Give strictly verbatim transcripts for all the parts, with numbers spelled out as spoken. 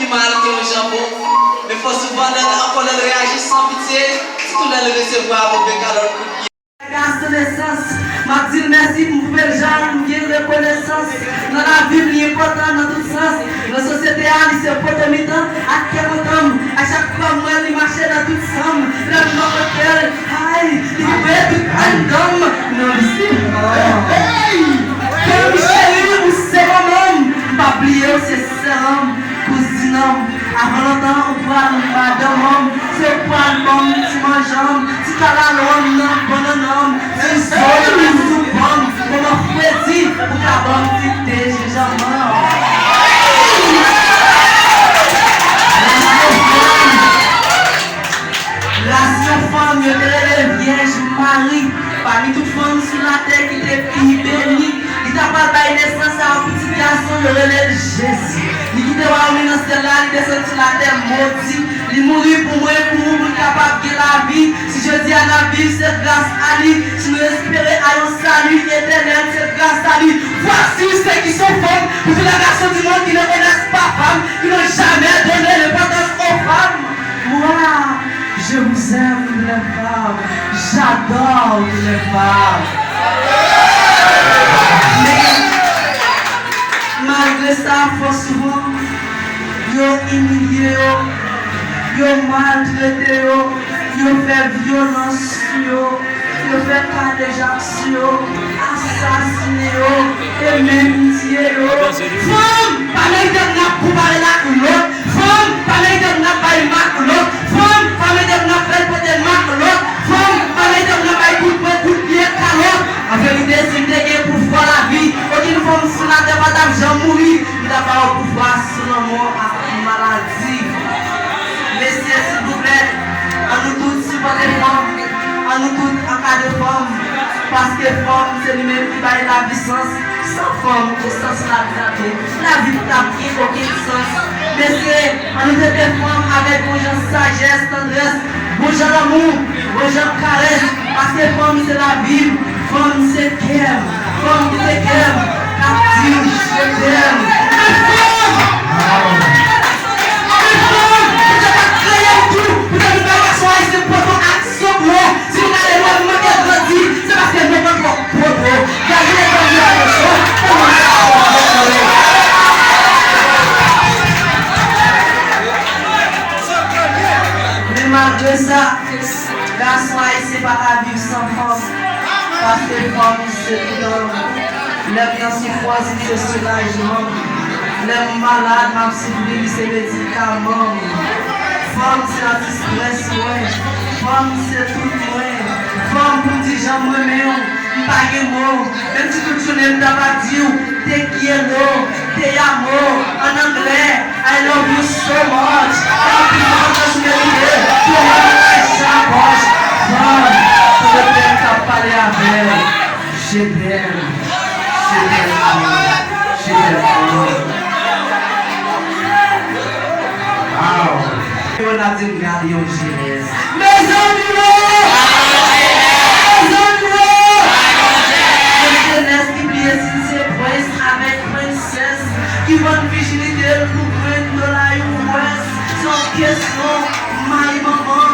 Mal ke yon janbon, men fò souvan lè l an kòlè l reyaji san pitye, sitou lè l resevwa move kalòt kout pye. Gason nesans, m ap di l mèsi pou bèl jan l, m gen rekonesans. Nan lavi m, li enpòtan nan tout sans. Nan sosyete a, li se poto mitan ak kè kontan m. A chak fwa m wè l, li mache nan tout san m. Lè m nan kote l, ay, li voye tout anndan m. Non, li se mò. Hey! Fanmi cheri, ou se manman m. M p ap bliye w, se sè m, kouzin m. Avan lontan, ou pral madanm m. Se ou k pral ban m ti manjan m, ti kalalon m nan bannann m, ti zo m nan soup m. Kòman fredi, ou ka ban m ti te jenjanm. Ras yon fanm, ras yon fanm, yo te rele Vyèj Mari. Pami tout fanm sou latè ki te pi beni, li ta pral bay nesans a yon pitit gason, yo rele l Jezi. Li kite Wayòm li nan syèl la, li desann sou latè modi. Li mouri pou mwen, pou ou, pou n kapab gen lavi. Si jodi a n ap viv, se gras a li. Si nou espere a yon sali etènèl, se gras a li. Voici ceux qui sont femmes, pour tous les garçons du monde qui ne connaissent pas femme, qui n'ont jamais donné l'importance aux femmes. Moi, je vous aime, les femmes. J'adore les femmes. Men, malgre sa, fò souvan, yo imilye yo, yo maltrete yo, yo fè vyolans sou yo, yo fè kadejak sou yo, asasinen yo, e menm tiye yo. Fanm pa merite pou n ap konpare l ak lòt. Fanm pa merite pou n ap bay mak lòt. Fanm pa merite pou n ap fè l pote mak lòt. Fanm pa merite pou n ap bay kout pwen, kout pye, kalòt. An verite, si m te gen pouvwa lavi, okenn fanm sou latè pa t ap janm mouri. M t ap ba yo pouvwa sou lanmò ak maladi. Mesye, silvouplè, ann nou tout sipòte fanm, ann nou tout ankadre fanm, paske fanm se li menm ki bay lavi sans. San fanm, ki sans lavi t ap gen? Lavi p t ap gen okenn sans. Mesye, ann nou trete fanm avèk bon jan sajès, tandrès, bon jan lanmou, bon jan karès, paske fanm se lavi m, fanm se kè m, fanm ki te kè m, k ap di m je t'aime. Men fanm! Men fanm! Bondye pa t kreye m tou pou te vin bay gason ayisyen poto ak soklo. Si nou gade nou, nou manke grandi, se paske nou pran twòp poto. Gade nou pran poto. Men malgre sa, gason ayisyen pa ka viv san fanm, paske fanm se tout an m. Lè m nan soufrans, li se soulajman m. Lè m malad, m ap soufri, li se medikaman m. Fanm se antistrès mwen. Fanm se tout mwen. Fanm, pou m di jan m renmen w, m pa gen mo. Menm si tout jounen m ta va di w te quiero, te amo, an anglè, I love you so much. E anpil mwen kontan sou merite pou mwen mete jan pòch. Fanm, pou le pèp k ap pale avè w. Je t'aime. Je t'aime fort. Je t'aime fort. Wow. Yo n ap di m gade yon jenès. Mezanmi o! Mezanmi o! Yon jenès ki bliye si l se prens avèk prensès, ki vann vijinite l pou grenn dola yon pwès. Se yon kesyon mayi manman,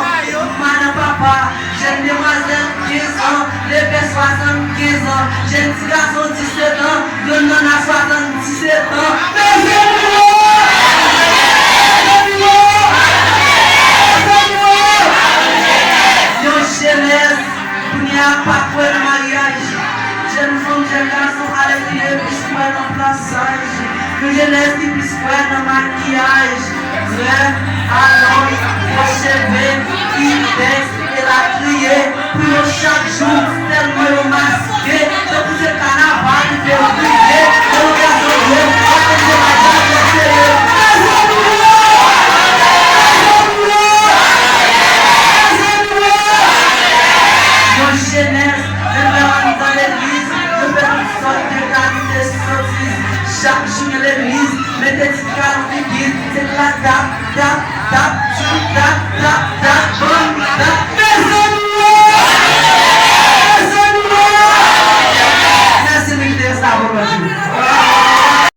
madan papa. Jèn demwazèl kenz an, leve swasannkenz an, jèn ti gason disèt an, grann nanna swasanndiset an. Mezanmi o! Mezanmi o! Mezanmi o! Yon jenès, kounye a, pa kwè nan maryaj. Jèn fanm, jèn gason, alèkile, plis kwè nan plasaj. Yon jenès ki plis kwè nan makiyaj. Krèm, alonj, fo cheve, itèks, elatriye, pou yo chak jou, tèlman yo maske, tankou se kanaval fevriye, yo gason yo, yo konn se maryaj yo sere. Mezanmi o! Mezanmi o! Mezanmi o! Yon jenès, menm lè yo anndan legliz, yo fè tout sòt de kalite sotiz. Chak jou gen legliz, mete ti kalon figi, se klak tap, tap, tap, tap, tap, tap, tap, banm, tap. Mezanmi o! Mezanmi o! Mèsi, nou kite sa pou lòt jou.